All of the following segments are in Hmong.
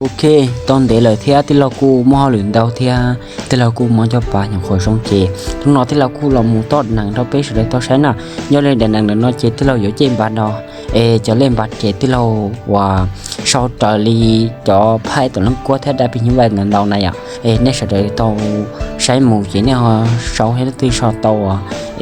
Ok, tau ntev lawm thiab tij laug kuj muaj hauj lwm ntau thiab tij laug kuj muaj cov pas nyuam qhuav zoo ces hnub no tij laug kuj los mus toj nees rau peb sawv daws tau saib na. Nyob li daim nees ntawm no ces tij laug yuav cej npas no, es cov lej npas ces tij laug uas sau raws li cov phaib tuam leej kuab thiab dab phim nyuj vais ntawd ntau na yom. Es nej sawv daws tau saib mus ces nej ho sau thiab leej twg sau tau,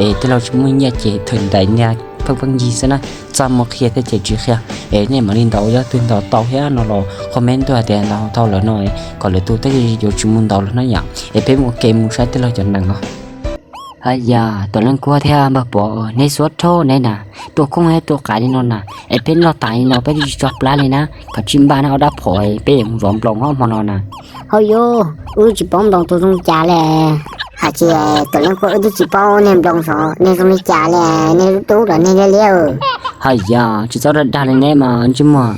es tij laug tsis muaj nyiaj ces thawm ntais niag pheej pheej yig xwb na, txaj muag qhia thiab ces tsis qhia. Es nej mam li ntaus, yog twg ntaus tau thiab no los comment tuaj hais tias ntaus tau lawm no, kom lwm tus thiaj yuav tsis mus ntaus lawm na yom. Es peb mus ua ke mus saib tij laug cov nees no. Haj yam, tuam leej kuab thiab npawg Pov, neb xuab rhau neb na, tua koob thiab tua qav li no na, es peb noj tas li no peb twb tsis tso plab li na, kav tsij npaj na ob dab phom, peb yuav mus zov nploos ob hmo no na. Hauj yus, wb tsis paub nploos tus zoo cas li. Hais tsis, tuam leej kuab, wb twb tsis paub nej nploos zov nej zoo li cas li, nej lub tub los nej liab liab. Haj yam, tsis txhob dag dag li neb mas ntsej muag,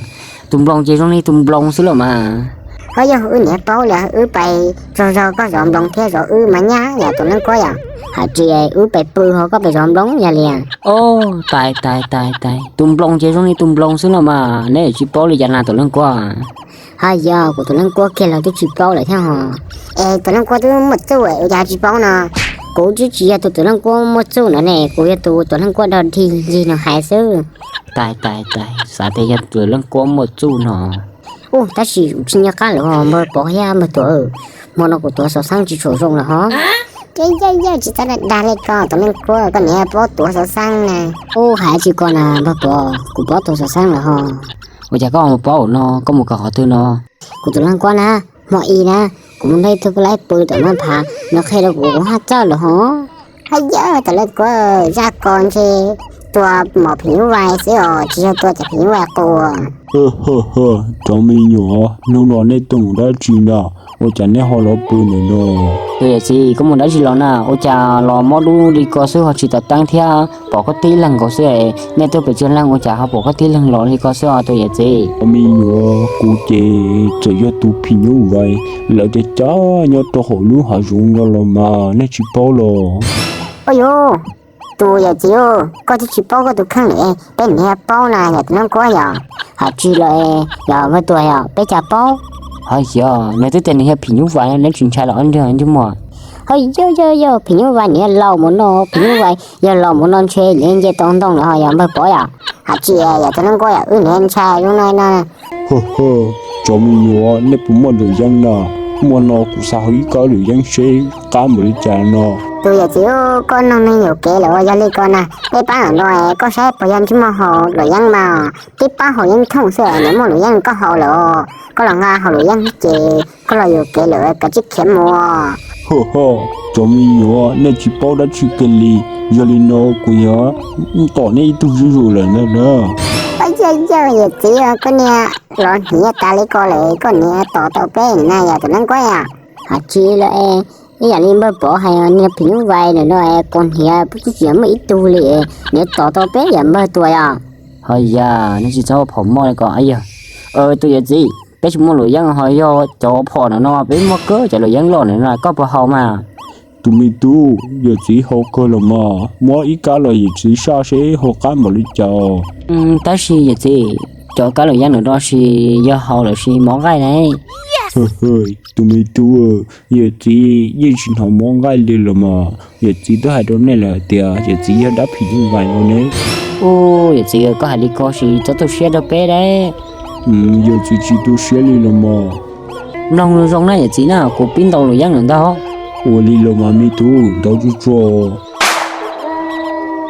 tus nploos ces zoo li tus nploos xwb los mas. Hauj yus, wb niam paub li, wb pais tsaug zog koj zov nploos thiab zov wb mas nyab yom tuam leej kuab yom. Hais tsis, wb pais pw ho koj pais zov nploos yog li. Os, tais tais tais tais, tus nploos ces zoo li tus nploos xwb los mas, neb tsis paub li cas na tuam leej kuab. Haj yam, kuv tuam leej kuab kiag los twb tsis paub lawm thiab hos. Es tuam leej kuab twb muaj txuj ua cas tsis paub no? Kuv twb tsis yog tus tuam leej kuab muaj txuj no ne, kuv yog tus tuam leej kuab dog dig yig no hais xwb. Tais tais tais, xav tias yog tuam leej kuab muaj txuj no. Ub, tab sis tsis nco qab lawm hos npawg Pov thiab npawg Tuam, hmo no kuv tuav xov xeeb tsis tshua zoo lawm hos. Ces yaj yaj tsis txhob dag dag li ko tuam leej kuab, koj niam paub tuav xov xeeb na. Ub, hais tsis ko na npawg Pov, kuv paub tuav xov xeeb lawm hos. Ua cas koj mus paub no, koj mus kawm qhov twg no? Kuv tuam leej kuab na, hmo ib na, kuv mus nrog ib tug poj laib pw tom mab phav, nws qhia rau kuv kuv haj txawj lawm hos. Haj yam, tuam leej kuab, zaj ko ntshe tua mom phim nyuj vais xwb os, tsis yog tua cov phim nyuj vais qus. Cov me nyuam, hnub no nej tuaj mus dab tsi na, ua cas neb ho los pw ntawm no? Tus yawm txiv, koj mus dab tsi los na, ua cas los mob dub li ko xwb ho tsis tau teeb thiab pom koj tib leeg nkaus xwb, nej tuaj pem txhia leej ua cas ho pom koj tib leeg los li ko xwb os tus yawm txiv? Cov me nyuam, kuv ces txawm yog tus phim nyuj vais, lawv cov cov nyob rau hauv lub hav zoov no los mas nej tsis paub los? Ua yuv, tus yawm txiv, koj twb tsis paub koj tus kheej lawm, peb niam paub na yom tuam leej kuab yom. Hais tsis los yog npawg Tuam yom, peb cas paub. Hos yog nws twb tias nws yog phim nyuj vais, neb tsis ntshai los ob ntsej muag? Hos yog yog yog, phim nyuj vais nws yog laus mus no, phim nyuj vais yog laus mus no ntshe nws nce tau ntoo lawm hos yog npawg Pov yom. Hais tsis yog tuam leej kuab yom, wb niam ntshai lub no no. Cov me nyuam, nej puas muaj luam yeeb na? Muaj no kuv xa hauv ib kab luam yeeb seb qab npaum li cas no. Tus yawm txiv, koj noog neeg yuam kev lawm, yog li ko na, peb pab lam no, koj saib puas yog ntsej muag haus luam yeeb mas, peb pab haus yeeb thooj xwb, nws muaj luam yeeb koj haus lawm, koj los nqa haus luam yeeb ces koj los yuam kev lawm, kav tsij khiav mus. Cov me nyuam, nej tsis paub dab tsi kiag li, yog li no kuv yuav tom nej ib tug zuj zus lawm ntag na. Yawm txiv, koj niag los hniav tas li ko lawm, koj niag tom tau peb na yom tuam leej kuab yom. Hais tsis los es, ib yam li npawg Pov hais, niag phim nyuj vais ntawm no es kaus hniav twb tsis muaj ib tug li, niag tom tau peb yam npawg Tuam yom. Hos yog, nej tsis txhob phom moj li ko yog. Tus yawm txiv, peb tsis muaj luam yeeb, ho yog cov phom ntawm no peb muaj kawg cov luam yeeb loj ntawm no, koj puas haus mas? Tus me tub, yawm txiv haus kawg los mas, muab ib kab los yawm txiv saj seb haus qab npaum li cas. Tab sis yawm txiv, cov kab luam yeeb ntawm no sis yog haus lawm sis mob nqaij ne. Tus me tub, yawm txiv yeej tsis hnov mob nqaij li los mas, yawm txiv twb hais rau nej lawm tias yawm txiv yog dab phim nyuj vais no ne. Ub, yawm txiv, koj hais li ko sis txhob tu siab rau peb dab. Yawm txiv tsis tu siab li los mas. Mloog zoo na yawm txiv na, kuv pib ntaus luam yeeb lawm ntag. Ua li los mas me tub, ntaus tsuag tsuag.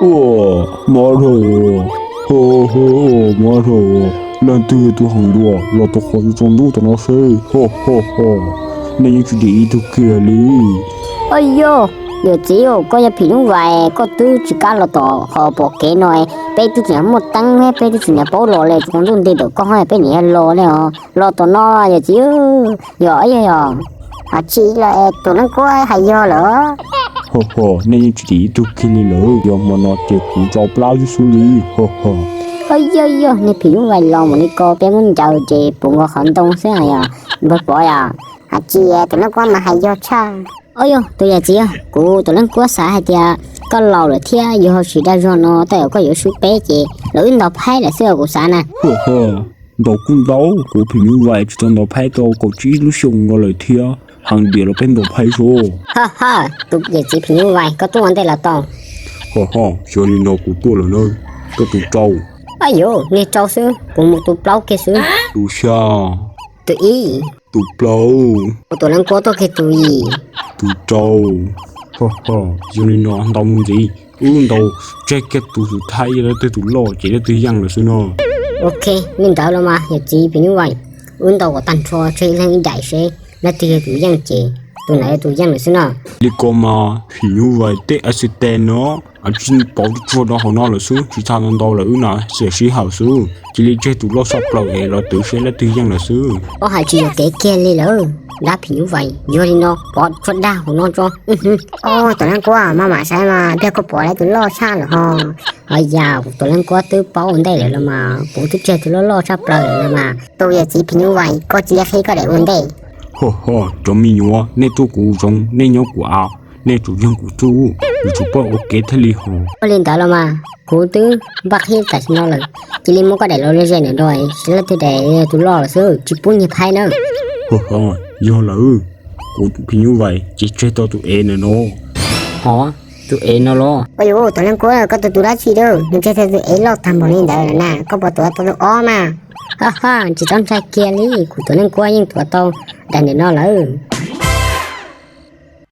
Ua, mob dhau, mob dhau. Leej twg yog tus heev dua los tus qhov tsaus ntuj tom no seb. Ho ho ho, nej yeej tsis dim ib tug kiag li. Ua yog, yawm txiv, koj yog phim nyuj vais koj twb tsis kam los tom qhov pom kev no, peb twb tsis muaj teeb, peb twb tsis niam paub los li, tsaus ntuj nti ntawm koj peb niam los li os, los tom no yawm txiv. Yog yog yog. Hais tsis los es tus leej kuab hais yog lawm. Ho ho, nej yeej tsis dim ib tug kiag li lawm, yog hmo no ces kuv tso plab xwb xwb li. Ho ho. Ho yog yog, niag phim nyuj vais los mus li ko peb muab ncaws ces puv nkaus qhov ntoo xwb yom npawg Pov yom. Hais tsis tus leej kuab mas hais yog tshaj. Ua yog tus yawm txiv, kuv tus leej kuab xav hais tias koj laus lawm thiab yus ho tsis dag zog no, tej zaum koj yuav swb peb ces los wb ntaus phaib lawm xwb os kuv xav na. Ho ho. Ntaus kuj ntau, kuv phim nyuj vais tsis tau ntaus phaib tau kaum tsib lub xyoo no lawm thiab, heev tiag los peb ntaus phaib xwb. Ho ho, tus yawm txiv phim nyuj vais, koj tuaj ua ntej los tau. Ho ho, yog li no kuv tuaj lawm na, koj tus rau. Ab yuv, niag rau xwb, kuv mus tus plaub kiag xwb. Tus xya. Tus ib. Tus plaub. Kuv tus leej kuab tuaj kiag tus yim. Tus rau. Ho ho, yog li no ntaus mus ntxiv, wb ntaus tseg kiag tus xub thawj, yog leej twg tus loj ces leej twg yeej lawm xwb no. Ok, li ntawd los mas yawm txiv phim nyuj vais, wb ntaus kom tag nrho tseg ib leeg ib daim seb leej twg yog tus yeej ces tus ntawd yog tus yeej lawm xwb no. Li ko mas phim nyuj vais tej a xi tes no, a tsis pov tsuag rau hauv no lawm xwb, tsis txhob ntau lawm wb na, xiam sij hawm xwb, cia li tseg tus loj tshaj plaws es los twv seb leej twg yeej lawm xwb. Koj hais tsis yog kev kiag li lawm, dab phim nyuj vais, yog li no pov tsuag dag hauv no tso. Tus leej kuab, maj mam saib mas, tiag koj pov lawv tus loj tshaj lawm ho. Ho yog kuv tus leej kuab twb paub ua ntej lawm los mas, kuv twb tseg tus loj loj tshaj plaws lawm los mas. Tus yawm txiv phim nyuj vais, koj cia li qhib koj daim ua ntej. Ho ho, cov me nyuam, nej tuaj kuv zoov, nej nyob kuv av, nej tsum yeej kuv txuj, yuav tsum pab ua kev thiaj li ho. Ua li ntawd los mas, kuv twb npaj qhib tam sim no lawm, cia li muab koj daim los ze ntawm no, seb leej twg daim tus loj lawm xwb, tsis pub nyiag phaib na. Ho ho, yog lawm, kuv phim nyuj vais ces tseg tau tus ev ntawm no. Ho, tus ev no los? Ua yuv, tus leej kuab, koj tus tus dab tsi dab, nws tseg tau tus ev loj tag npaum li ntawd na, koj puas tuav tau tus ob mas? Ha ha, tsis txhob ntshai kiag li, kuv tus leej kuab yeej tuav tau daim ntawm no lawm.